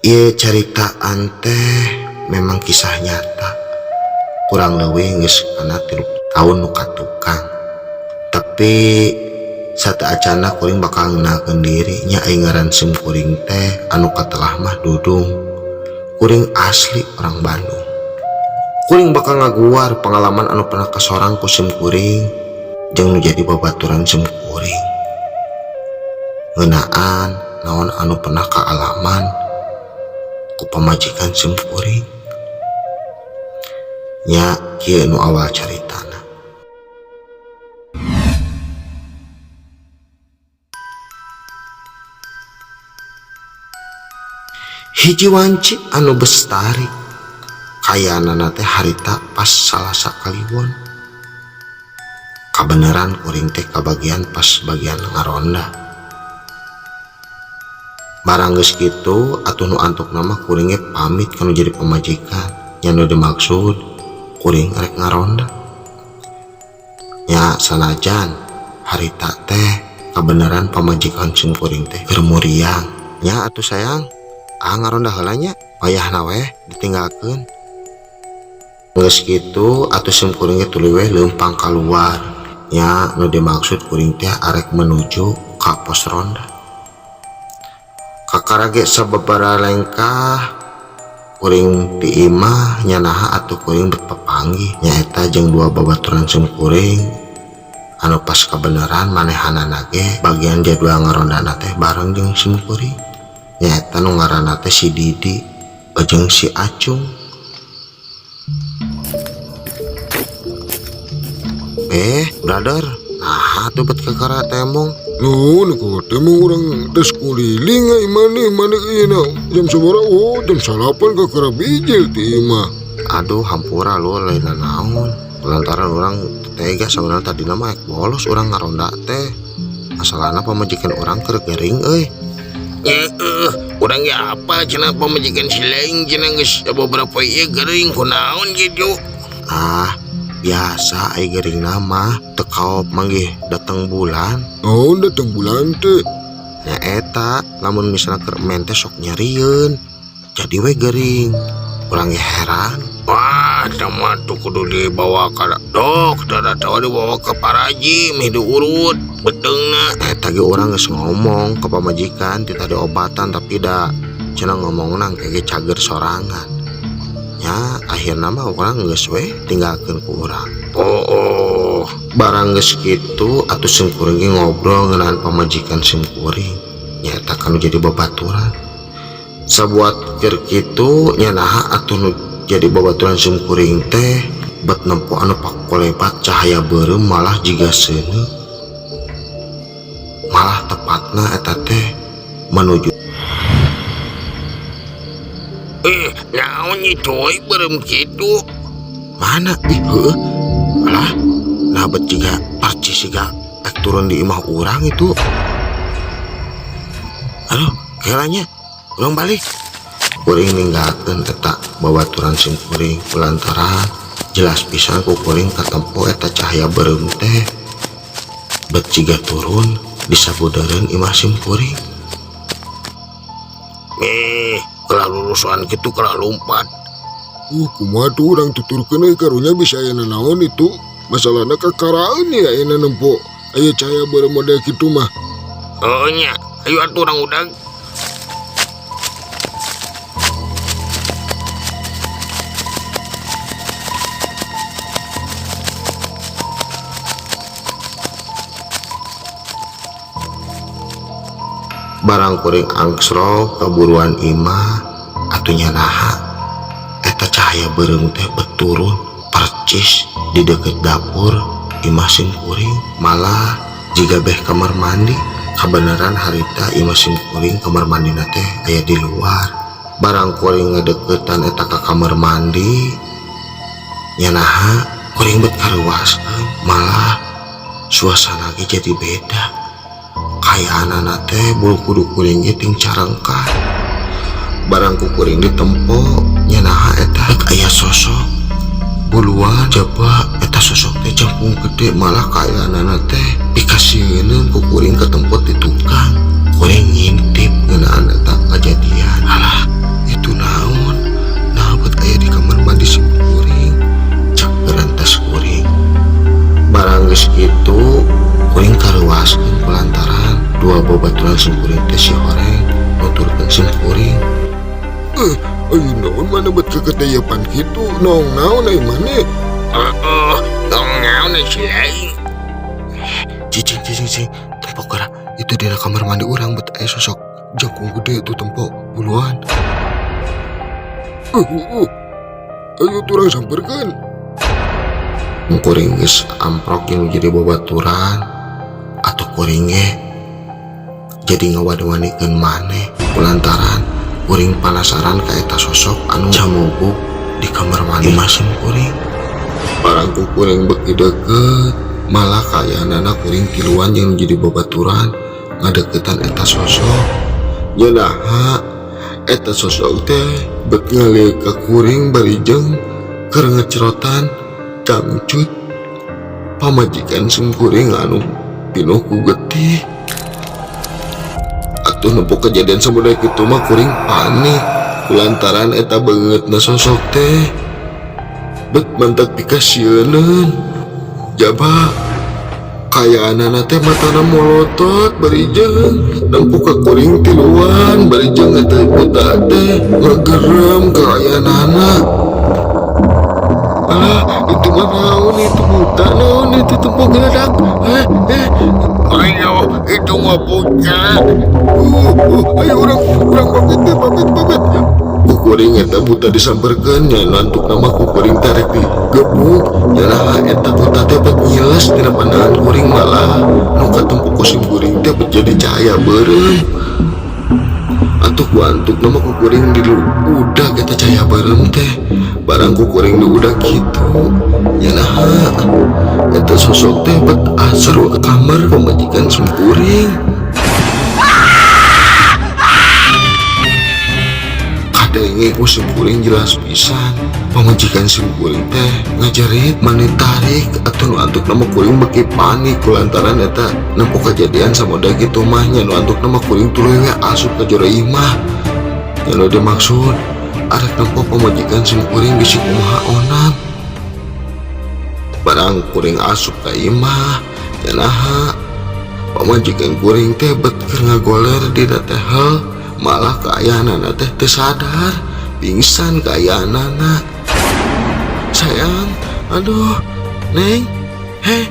Ieu caritaan teh memang kisah nyata, kurang leuwih geus kana 3 taun nu katukang. Tapi sateuacanna kuring bakal ngenalkeun diri nya. Ai ngaran sim kuring teh anu katelah mah Dudung, kuring asli orang Bandung. Kuring bakal ngaguar pengalaman anu pernah kasorang ku sim kuring jeung nu jadi babaturan sim kuring ngeunaan naon anu pernah kaalaman ku pamajikan sim kuring nya. Kieu nu awal caritana. Hiji wanci anu bestari kayaanana teh harita pas Salasa Kaliwon. Kabeneran kuring teh kabagian pas bagian ngaronda. Barang geus kitu atuh nu antukna mah kuring ge pamit ka nu jadi pamajikan nya, nu dimaksud kuring rek ngaronda nya. Sanajan harita teh kabeneran pamajikan sim kuring teh keur muriang nya, "Atuh sayang, ah, ngaronda heula nya, wayahna weh ditinggalkeun." Geus kitu atuh sim kuring ge tuluy weh leumpang kaluar nya, nu dimaksud kuring teh arek menuju ka pos ronda. Kakara ge sababaraha lengkah kuring ti imah nya, naha atuh kuring bet papanggih nyaeta jeung dua babaturan sim kuring anu pas kabeneran manehanana ge bagian jadwal ngarondana teh bareng jeung sim kuring, nyaeta nu ngaranna teh si Didi jeung si Acung. "Eh, brother, nah tuh bet kakara tembong?" Nuhun ku tembong, urang tes kuliling ai maneh maneh ieu na jam sabaraha? Oh, jam 9 kakara bijil ti imah. Aduh, hampura lu, lain naon, lantaran urang tega. Sebenarnya tadi nama ek bolos urang ngaronda teh, masalahna pamajikan urang keur gering euy. Eh, urang ge apa cenah, pamajikan si lain cenah geus beberapa ieu gering kunaon gitu. Ah, biasa ai gering nama teu kaop manggih dateng bulan. Oh, datang bulan teh? Nya eta, lamun misalnya keur men teh sok nyerieun, jadi we gering. Urang ge heran. Wah, sama tuh kudu dibawa ke dokter atau dibawa ke paraji meh diurut beteungna. Eta ge urang geus ngomong ke pamajikan ti tadi obatan, tapi da cenah ngomongna engke ge cager sorangan nya. Akhirna mah urang geus we tinggalkeun ku urang. Oh. Barang geus kitu atuh sim kuring ge ngobrol ngeunaan pamajikan sim kuring, nyaeta kan jadi babaturan. Sabuat keur kitu nya, naha atuh nu jadi babaturan sim kuring teh bet nempo anu pakolebat cahaya beureum, malah jiga seuneu, malah tepatna eta teh menuju Eh, naon itu euy beureum kitu? Mana ih, heueuh alah, nah bet jiga percis jiga ek turun di imah urang itu. Aduh, kelanya urang balik. Kuring ninggalkeun eta babaturan sim kuring lantaran jelas pisan ku kuring katempo eta cahaya beureum teh bet jiga turun di sabudeureun imah sim kuring. Eh, kalah lulusan kitu, kalah lompat. Kumaha tuh urang tuturkeun euy, karunya bisa aya naon itu. Masalahna kakaraeun ya ayeuna nempo aya cahaya beureum model kitu mah. Oh nya, ayo atuh urang udag. Barang kuring angsrok kaburuan imah atuh nya, naha eta cahaya beureum teh bet turun percis di deket dapur imah sim kuring, malah jiga beh kamar mandi. Kabeneran harita imah sim kuring kamar mandina teh aya di luar. Barang kuring ngedeketan eta ka kamar mandi nya, naha kuring bet karuaskeun, malah suasana ge jadi beda. Kayaanana teh bulu kuduk kuring ge ting carengkah. Barang ku kuring ditempo nya, naha eta aya sosok buluan coba. Eta sosok teh jangkung gede, malah kayaanana teh pikasieun ku kuring ketempo di tukang. Kuring ngintip ngeunaan eta kejadian. Alah. teh si horeng nuturkeun sim kuring. Eh, ayo naon maneh bet keketeyepan kitu? Naon naon ai maneh? Heeh, naon si lain. Cicing cicing cicing, tempo geura itu dina kamar mandi urang bet aya sosok jangkung gede tuh tempo buluan. Ayo turang samperkeun. Kuring geus amprok yang jadi babaturan atau kuring ge jadi ngawani-wanikeun maneh kulantaran kuring penasaran ka eta sosok anu camuguk di kamar mandi sim kuring. Barang ku kuring beki deket malah kaayaanana kuring tiluan yang jadi babaturan ngadeukeutan eta sosok. Nyenaha eta sosok teh bet ngalieu ka kuring bari jeung keur ngecerotan cangcut pamajikan sim kuring anu pinuh ku getih. Atuh nempo kejadian samodel kitu mah kuring panik kulantaran eta beungeutna sosok teh bet mantak pikasieuneun. Jaba kaayaanana teh matana molotot bari jeung nempo ka kuring tiluan bari jeung eta buta teh ngagerem kaayaanana. Alah, itu mah naon itu buta naon itu tempo geledak. Ayo, itu mah buta. Ayo urang pamit pamit pamit. Ku kuring eta buta disamperkeun nya nantuk nama ku kuring tarik digebuk. Nyalah eta buta teh bet nyiles dina pandangan kuring malah nu katempo ku sim kuring teh bet jadi cahaya beureum. Atuh ku antuk nama ku kuring di udah eta cahaya beureum teh. Barang ku kuring di udah kitu. Nyalah eta sosok teh bet asup ke kamar pamajikan sim kuring. Kadenge ku sim kuring jelas pisan pamajikan sim kuring teh ngajerit mani tarik atuh nu antuk nama kuring beki panik kulantaran eta nempo kejadian samodel kitu mah nya nu antuk nama kuring tuluy we asup ka jero imah. Nya nu dimaksud arek nempo pamajikan sim kuring bisi kumaha onang. Barang kuring asup ka imah nya naha pamajikan kuring teh bet keur ngagoler dina tehel malah kaayaanana teh teu sadar pingsan kaayaanana. Sayang, aduh, Neng, heh,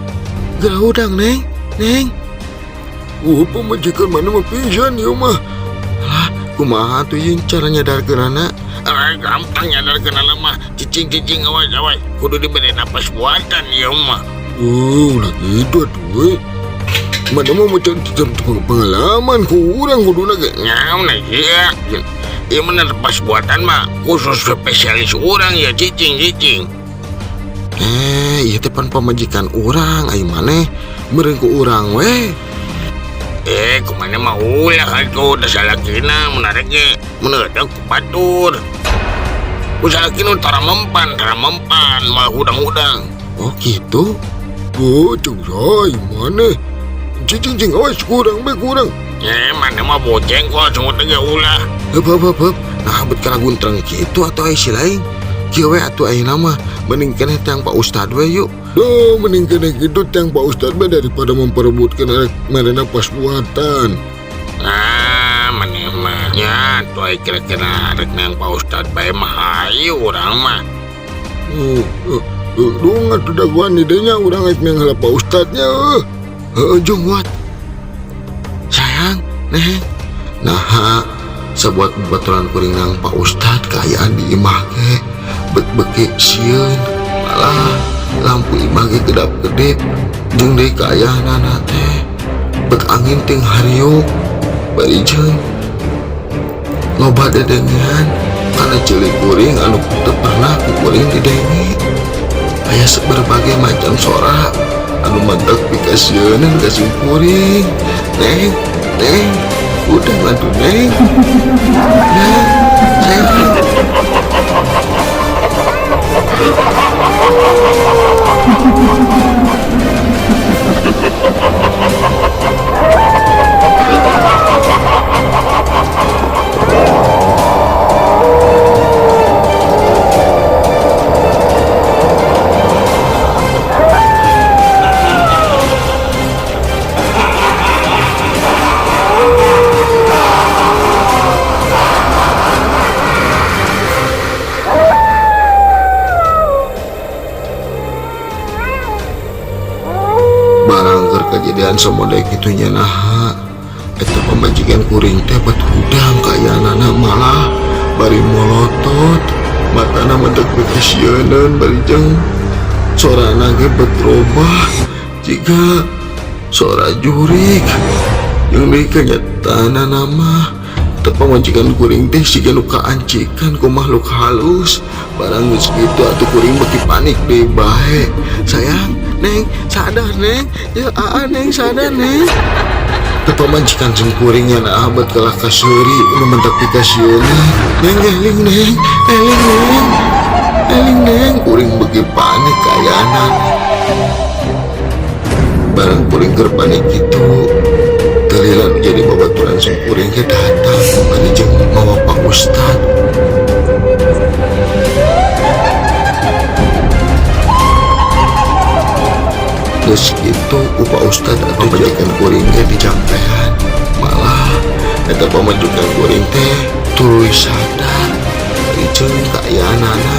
geura hudang Neng, Neng. Pamajikan mana mah pingsan ieu mah. Alah, kumaha tuh yeun cara nyadarkeunana? Gampang nyadarkeunana mah, cicing-cicing awas awas, kudu diberi napas buatan ieu mah. Oh, ulah kitu atuh we. Mana mah macan pengalaman ku urang kuduna ge. Naon ieu? Ieu mah napas buatan mah khusus spesialis urang ya cicing-cicing. Ieu teh pan pamajikan urang, ai maneh meureun ku urang we. Kumaha mah ulah atuh da salakina menarik ge, meuneuh ku batur. Ku salakina tara mempan, malah hudang-hudang. Oh gitu? Oh, ceng sai maneh. Cicing-cing awas kurang be kurang. Mana mah boceng kok semut ge ulah. Heup heup heup heup. Nah bet kana guntreng kitu atuh ai si lain. Kieu we atuh ayeuna mah mending keneh tang Pak Ustad we yuk. Duh, mending keneh kitu tang Pak Ustad we daripada memperebutkan arek marena pas buatan. Ah, maneh mah nya atuh ai kira-kira arek nang Pak Ustad bae mah hayu urang mah. Duh, atuh daguan di dinya urang arek nang heula Pak Ustadnya eueuh. Heeh, jung wat. Sayang, Neng. Naha sabuat baturan kuring nang Pak Ustad kaayaan di imah ge bet beki sieun malah lampu imah ge kedap-kedip jeung deui kaayaanana teh bet angin ting hariuk bari jeung loba dedengean kana ceulik kuring anu teu pernah ku kuring didenge. Aya berbagai macam sora anu mantak pikasieuneun ka sim kuring. Neng, Neng, udah ngadu Neng. Neng, sayang. Kejadian samodel kitu nya naha eta pamajikan kuring teh bet hudang kaayaanana, malah bari molotot, matana mentek beuki sieuneun, bari jeung sorana ge bet robah jiga sora jurig. Jeung deui kenyataanana mah teu, pamajikan kuring teh siga nu kaancikan ku makhluk halus. Barang geus kitu atuh kuring beuki panik deui bae. "Sayang, Neng, sadar, Neng, ya aa, Neng, sadar, Neng." Teu, pamajikan sim kuring nya naha bet kalah kaseuri nu mentak pikasieuna. "Neng, eling, Neng, eling, Neng, eling, Neng." Kuring beuki panik kaayaanan. Barang kuring keur panik kitu, teu lila nu jadi babaturan sim kuring ge datang bari jeung mawa Pak Ustad. Geus kitu ku Pak Ustad atuh pamajikan kuring ge dijampean, malah eta pamajikan kuring teh tuluy sadar, bari jeung kaayaanana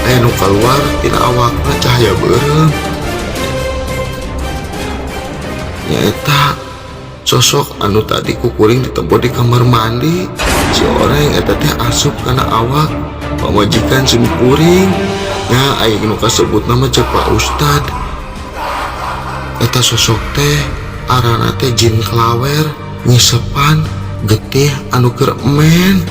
aya nu kaluar tina awakna cahaya beureum, nyaeta sosok anu tadi ku kuring ditempo di kamar mandi. Si oreng eta teh asup kana awak pamajikan sim kuring nya. Aya nu kasebut nama cek Pak Ustad eta sosok teh arana teh jin klawer ngisepan getih anu keur emen.